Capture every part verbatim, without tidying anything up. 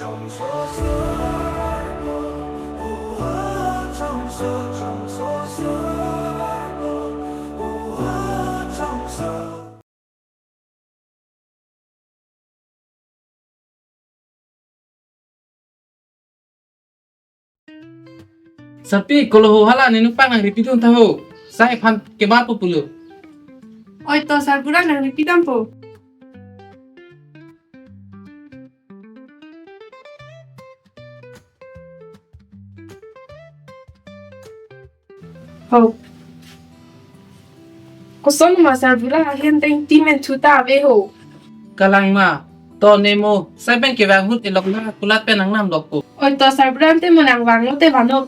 Sarpi, kolo ho, hala nenu pak nangripi dun tha ho. Sai aphan kebarpo pulo. Oi to, sarbura nangripi dampo. Ho. Koson ma sarbura ahem teng timen thuta ave ho. Kalang ma, to ne mo, sai pen kevang ahut elok la kulat pen nangnam dokpo. Oi to sarbura ante mo nangvanglo te vano.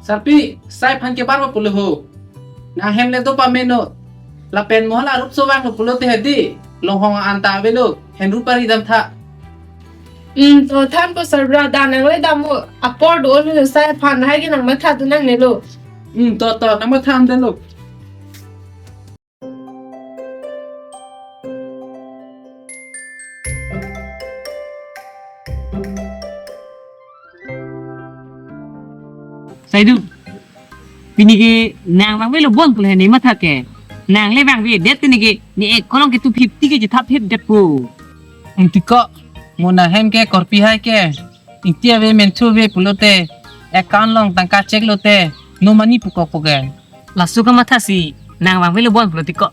Sarpi, sai aphan kebarpo pulo ho. Nang hem le do pameno. Lapen mo hala arupso vanglo pulote hedi. Longhong an ta avelo. Henru pari dam tha. Hmm, to thanpo sarbura, da nangle dammo. Apor do-ong lo sai aphan hai ke nangmatha dun nangnelo. Hmm, to to, nangmatha damdetlo. Saidu, pini ke nang vangvelo bon pulo he ne matha ke. Nang le vangvedet pini ke ne ek kolong ke two fifty ke chethap thepdetpo. Ingti ko, mo nang hem ke korpi hai ke. Ingti ave, menthu ave pulote, account along tangka check lote, no money puko puke. Laso kamathasi, nang vangvelo bon pulote ko.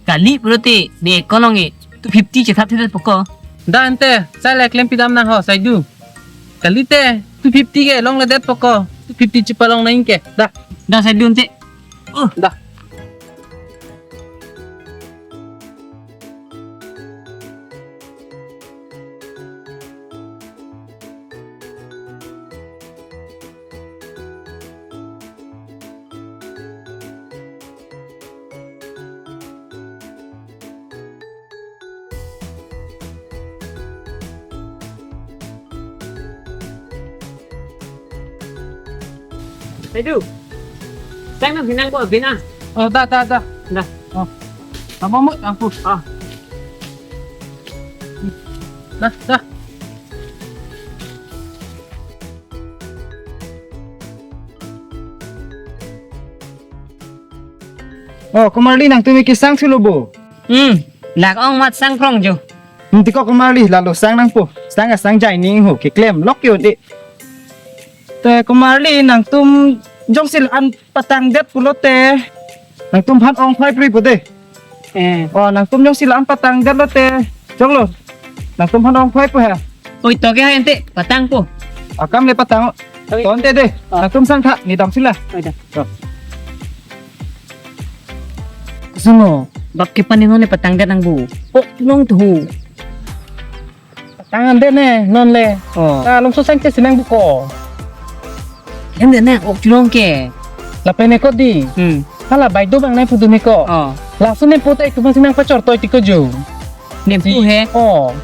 Kali pulote, ne kolong e, two fifty chethap thepdetpo ko. Da ante, sai le klempi dam nang ho, Saidu. Kalite, two fifty ke longledetpo ko, two fifty chepalong nang ke, da. Da Saidu ante. Uh. Da. Saidu. Tang nang hinang ko abina. Oh, da, da, da. Da. Oh. Tama mo, angku. Ah. Da, da. Oh, Komarli, nangtum ke sang thulo bo. Hmm, lak ong mat sang krong jo. Hmm, ti ko Komarli, lalo sang nangpo. Sang a sang jai ning ho, keklem lok yo de. Te Komarli, nangtum jongsi la-an patangdet pulote, nangtum aphan ong phai pri po de. Eh. Oh, nangtum jongsi la-an patangdet lote, jonglo. Nangtum aphan ong phai po ha. Oi, to ke hai ante, patangpo. Akam le patang. Oi. To ante de. Ah. Nangtum sang tha, ne damsi la. Oi, da. To. Suno, bak ke pani none patangdet nang bu. Oh, long tu. Tangan de ne, non le. Oh. Ta longso sang ke sinang bu ko. Hem de ne, ok chulong ke. Lapen ne ko di. Hmm. Hala bai do bang nai pudu ne ko. Oh. Langsung ne putai tu masih nang pachor toi tiko jo. Nempu he. Oh.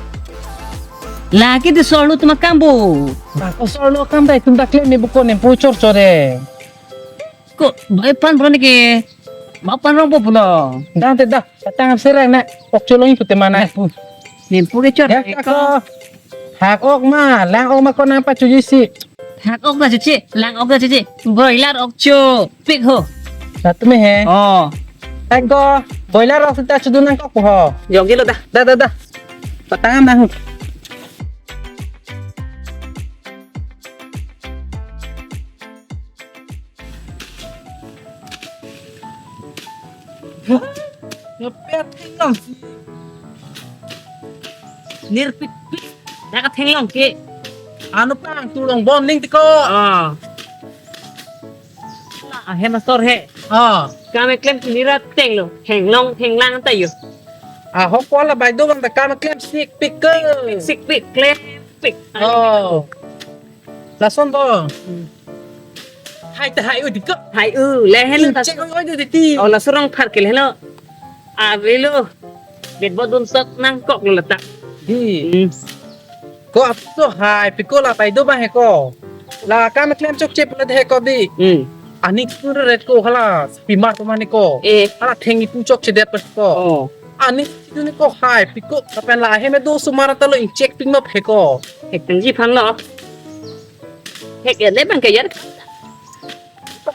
Lagi di solo tu makam bu. Ba ko solo kam dai tum dakle ne bu ko nempu chor chor e. Ko, bai pan bro ne ke. Ba pan rong po pulo. Da te da. Patang ap serang na. Ok chulong itu te mana. Nempu. Nempu ke chor. Ya, eko. Hak ok ma, lang ok ma ko nang pachuji si. Hak ok da chuchi, lang ok da chuchi. Broiler ok chopik ho. Satu me he. Oh. Eko, broiler ok sita chudu nangkok ho. Jong kilo da. Da, da, da. Patang am nang. Ngepet thinglong si. Nirpik pik. Dak thinglong ke. Anu pang tulong bonding tiko. Ah. Ah, he mastor he. Ah. Kami klem kinira tenglo. Thinglong, thinglang tayo. Ah, ho kola bai do bang da kami klem sik pik ke. Sik pik, klem pik. Oh. Lason bo. Hmm. Hai ta hai u diko. Hai u, le helo ta. Chek oi oi di ti. Oh, laso rong phar ke le helo. Avelo. Bet bo dun tok nangkok lo lata. Di. Hmm. Ko apso hai, piko la bai do ba he ko. La kam klem chokche pula de he ko di. Hmm. Aning kure ret ko hala, pima to mane ko. Eh. Hala theng ipu chokchedet pas ko. Oh. Aning kure ko hai, piko, lapen la ahem do sumar ta lo inchek ping ma phe ko. Hek tangji phan lo. Hek ya le bang ke ya.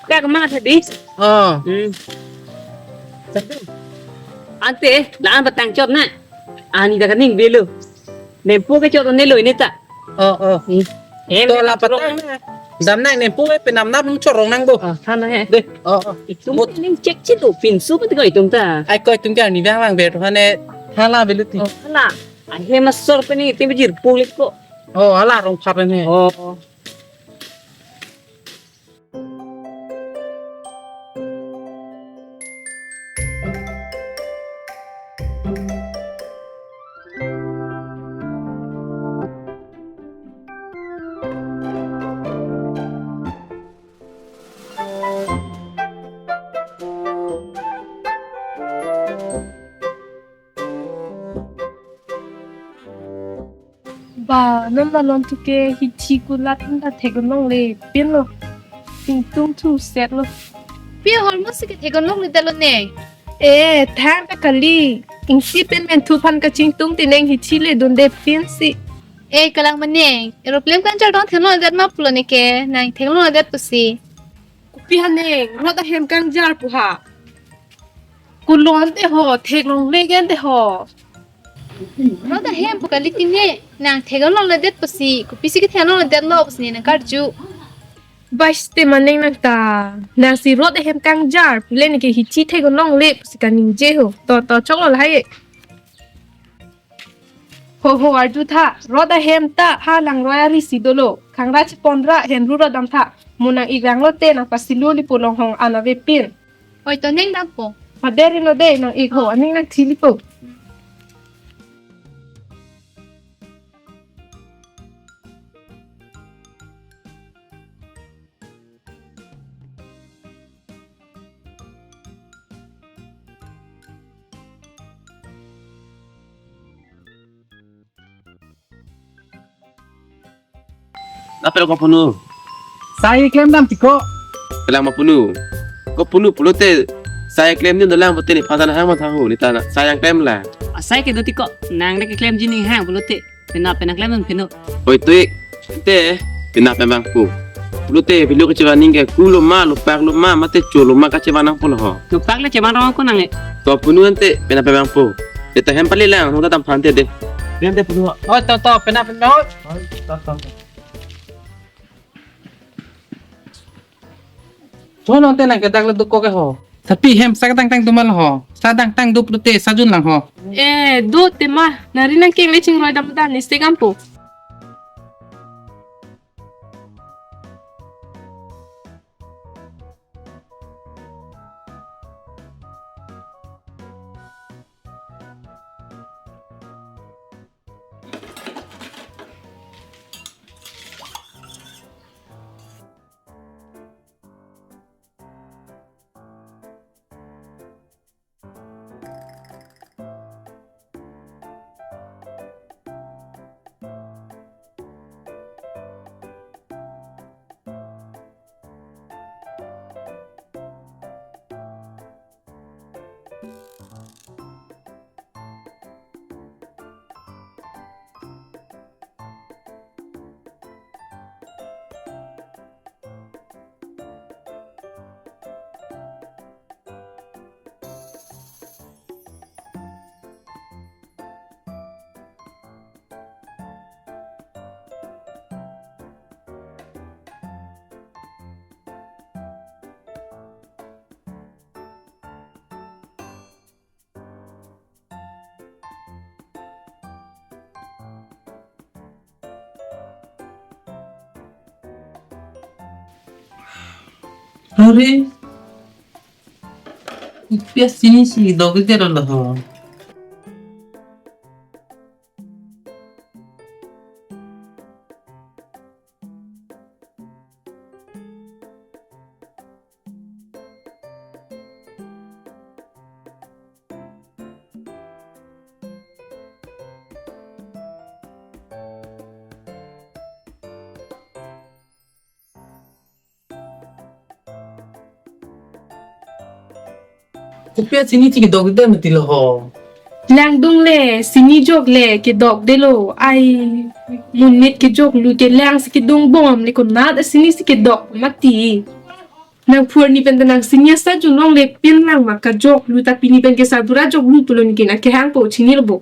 Kak ma tadi. Ah. Hmm. Ante, la an patang chot na. Ani da kaning belo. Nempo ke chot ne lo ini ta. Oh, oh. Hmm. Em, to la patang na. Dam nang nempo ke penam nap nung chorong nang bo. Ah, than na he. De. Oh, oh. Itum Mut. Ning chek chit do pinso pati ko itum ta. Ai ko itum ke ani bang lang ber hane hala beluti. Oh, hala. Ai he masor pe ni itum bijir pulik ko. Oh, hala rong phar ne. Oh. Ba, non malom thu ke hithi kulat ta thek longle pinlo. Singtung thu set lo. Pi ahormu si ke thek longle ta lo ne. Eh, thang ta kali. Ingsi pen men thu phan kachingtung ti neng hithi le dunde pinsi. Eh, kalang mane. Aeroplane kan chal dong thek longle det ma pulo ne ke. Nang thek longle det pusi. Kopi ha neng, rot ahem kangjar pu ha. Kulon te ho, thek longle gen te ho. Rot ahem pu kali ti ne, nang thek longle det pusi, kopisi ke thek longle det lo pusi ne nang karju. Bas te maneng nang ta, nang si rot ahem kangjar, pule ne ke hithi thek longle pusi kaningje ho. To, to, choklo lahai. Ho, ho, arju tha, rot ahem ta, ha langroi ari si dolo. Khangra chepon ra, henru ra dam tha. Mo nang-ik rang lote, nang pasilu lipo longhong an ave pin. Oi, to neng dampo. Pader ino de, nang-ik ho, aning nang thili po. Lapen kopunu. Sai klem dam tiko. Kelang ma punu. Kopunu pulote sai klem ni dolang pute ne phajan hang ma thahu ni tana. Sai yang klem la. Asai ke do tiko. Nang de ke klemji ning hang pulote. Penap penang klem dun pinu. Oi tui. Te penap penang pu. Pulote bilo kechevan ning ke kulo ma, lopak lo ma, mate cholo ma kachevan nang pulo ho. Lopak le chevan rong ko nang e. To punu ante penap penang pu. Te ta hem pali lang, nung ta tam phan te de. Dem te punu. Oh, to, to, penap penang. Oh, to, to. Chon nang te nang ke dak le duk ko ke ho. Tapi hem sa dangtang do ma lo ho. Sa dangtang do pulote sa jun lang ho. Eh, do tema. Nari nang keng le chingroi dam dan ni se gampo. Hari, ipi asini si dogel jero lo ho. Kopi asini si kedokde mati lo ho. Langdunle, sini jokle, kedokdelo. Ai, monit kejoklu kelang si kedungbom le konat asini si kedok mati. Nang phurni pen ta nang sini asa junlongle pin lang ma kajoklu ta pini pen ke sabura joklu pulo niki na kehang po chinilo bo.